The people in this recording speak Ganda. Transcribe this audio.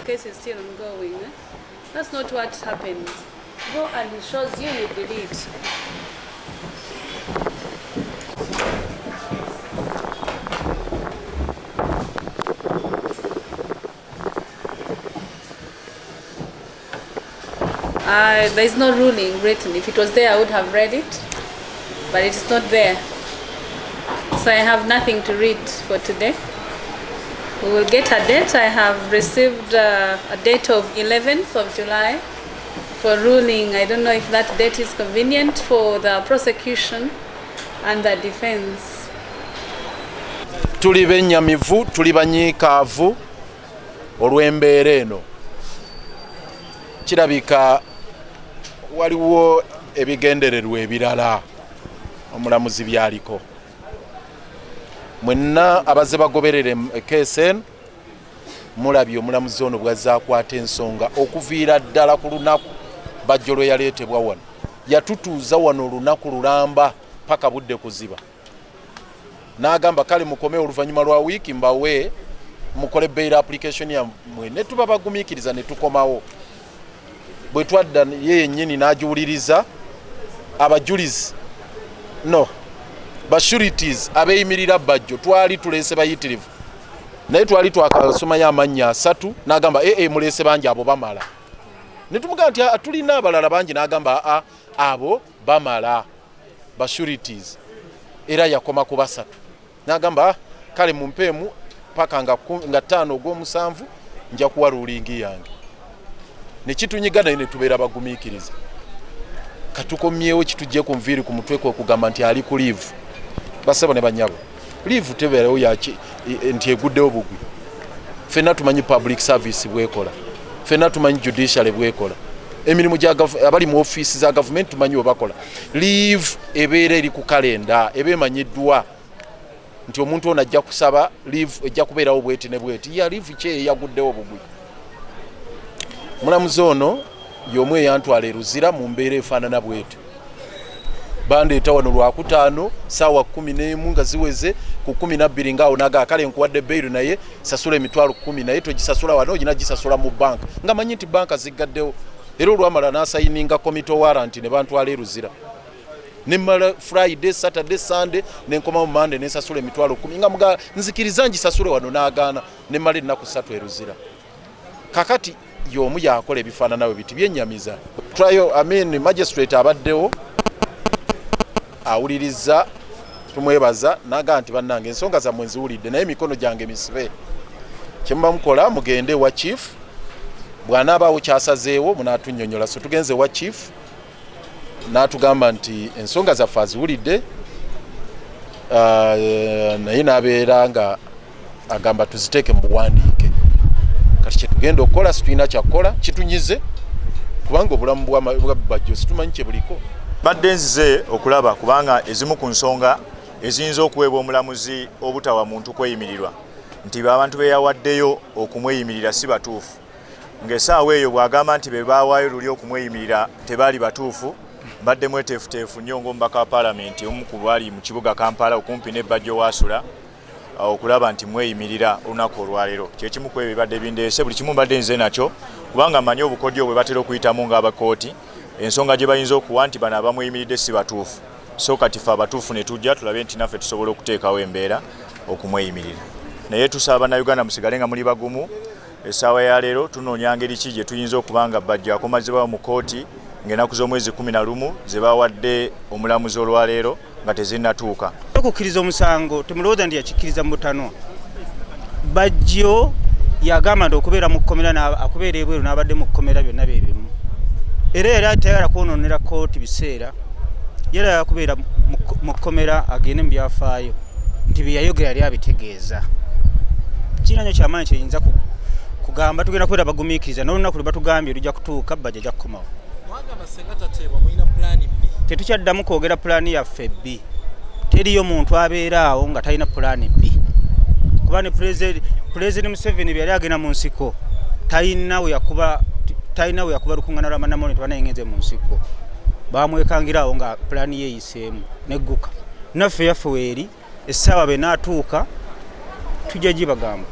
case is still ongoing. Eh? That's not what happens. Go and he shows you, you delete. There is no ruling written. If it was there, I would have read it, but it's not there. So I have nothing to read for today. We will get a date. I have received a date of 11th of July for ruling. I don't know if that date is convenient for the prosecution and the defense. Tuli bennyamivu, tuli banyiikaavu olw'embeera eno. Kirabika waliwo ebigendererwa ebirala omulamuzi byaliko. Mwenna abazze bagoberera keesi eno mulabye omulamuzi ono bw'azze akwata ensonga okuviira ddala ku lunaku Bajjo lwe yaleetebwa wano. Yatutuuza wano olunaku lulamba paka budde kuziba, n'agamba kale mukome oluvannyuma lwa wiiki mbawe mukole bail application yammwe, ne tuba bagumiikiriza ne tukomawo. Bwe twadda ye yennyini n'agiwuliriza, abajulizi no basureties abeeyimirira Bajjo twali tuleese bayitirivu, naye twali twakasomayo amannya 3, n'agamba ee muleese bangi abo bamala. Ne tumugamba nti tulina abalala bangi, n'agamba aa abo bamala basureties, era yakoma ku 3, n'agamba kale mumpeemu paka nga 5 ogw'omusanvu nja kuwa ruling yange. Ne kitunyiga naye ne tubeera bagumiikiriza. Katukomyewo kitujje ku nviiri ku mutwe kwe kugamba nti ali ku leave. Basebo ne bannyabo, leave tebeerawo yaki nti eguddewo bugwi. Ffenna tumanyi public service bwekola, ffenna tumanyi judiciary bwekola, emirimu gya abali mu ofiisi za gavumenti tumanyi bwe bakola. Leave ebeera eri ku kalenda, eba emanyiddwa nti omuntu ono ajja kusaba leave, ejja kubeerawo bweti ne bweti. Ya leave ki eyaguddewo bugwi? Mulamuzi ono y'omu eyantwala e Luzira mu mbeera efaanana bwetyo. Bandeeta wano Lwakutaano ssaawa 11 nga ziweze ku 12 ng'awo naga kale nkuwadde bail naye sasula emitwalo 10, naye togisasula wano, olina gisasula mu banka, nga manyi nti banka ziggaddewo. Era olwamala n'asayininga committal warrant ne bantwala e Luzira. Ne mmala Friday, Saturday, Sunday, ne nkomawo Monday ne nsasula emitwalo 10, nga muga nzikiriza ngisasule wano, n'agaana, ne mmala ennaku 3 e Luzira. Kakati y'omu yakola ebifaanana bwe biti byennyamiza. Trial, I mean, magistrate abaddewo awuliriza, tumwebaza, n'agamba nti bannange ensonga zammwe nziwulidde, naye emikono gyange misibe. Kye muba mukola mugende ewa chief, bw'anaabaawo ky'asazeewo munaatunnyonnyola. So tugenze ewa chief n'atugamba nti ensonga zaffe aziwulidde, naye n'abeera nga agamba tuziteeke mu buwandiike. Kati kye tugenda okukola situlina kyakukola, kitunyize kubanga obulamu bwa Bajjo situmanyi kye buliko. Badde nzize okulaba kubanga ezimu ku nsonga eziyinza okuweebwa omulamuzi obutawa muntu kweyimirirwa nti abantu be yawaddeyo okumweyimirira si batuufu, ng'essaawa eyo bw'agamba nti be baawaayo luli okumweyimirira tebaali batuufu. Mbadde mweteefuteefu nnyo ng'omubaka wa paalamenti omu ku baali mu kibuga Kampala okumpi ne Bajjo waasula okulaba nti mweyimirira olunaku olwaleero. Kyekimu ku ebyo bibadde bindeese, buli kimu mbadde nze nakyo kubanga mmanyi obukodyo bwe batera okuyitamu ng'abakooti, ensonga gye bayinza okuwa nti bano abamweyimiridde si batuufu. So kati ffe abatuufu ne tujja tulabe nti naffe tusobola okuteekawo embeera okumweyimirira. Naye tusaba Bannayuganda musigale nga muli bagumu. Essaawa ya leero tunoonya ngeri ki gye tuyinza okuba nga Bajjo akomazibwawo mu kkooti ng'ennaku z'omwezi 11 ze bawadde omulamuzi olwaleero nga tezinnatuuka. Okukkiriza omusango temulowooza nti yakikkiriza mu butanwa. Bajjo yagamba nti okubeera mu kkomera okubeera ebweru n'abadde mu kkomera byonna bye bimu, era yali tayagala kwonoonera kkooti biseera, yali ayagala kubeera mu kkomera agende mu byafaayo nti bye yayogera yali abitegeeza. Kirina nnyo kyamaanyi kyeyinza kugamba tugenda kubeera bagumiikiriza n'olunaku lwe batugambye lujja kutuuka, Bajjo ajja kukomawo. Tetukyaddamu kwogera pulaani yaffe B. Teriyo muntu abeera awo nga talina pulaani B, kuba ne Pulezidenti Museveni bwe yali agenda mu nsiko talina we yakuba lukuŋŋaana lwa bannamawulire nti banaye mu nsiko, bamwekangira awo nga pulaani ye eyiseemu negguka. Naffe yaffe weeri essaawa bwe naatuuka tujja gibagamba.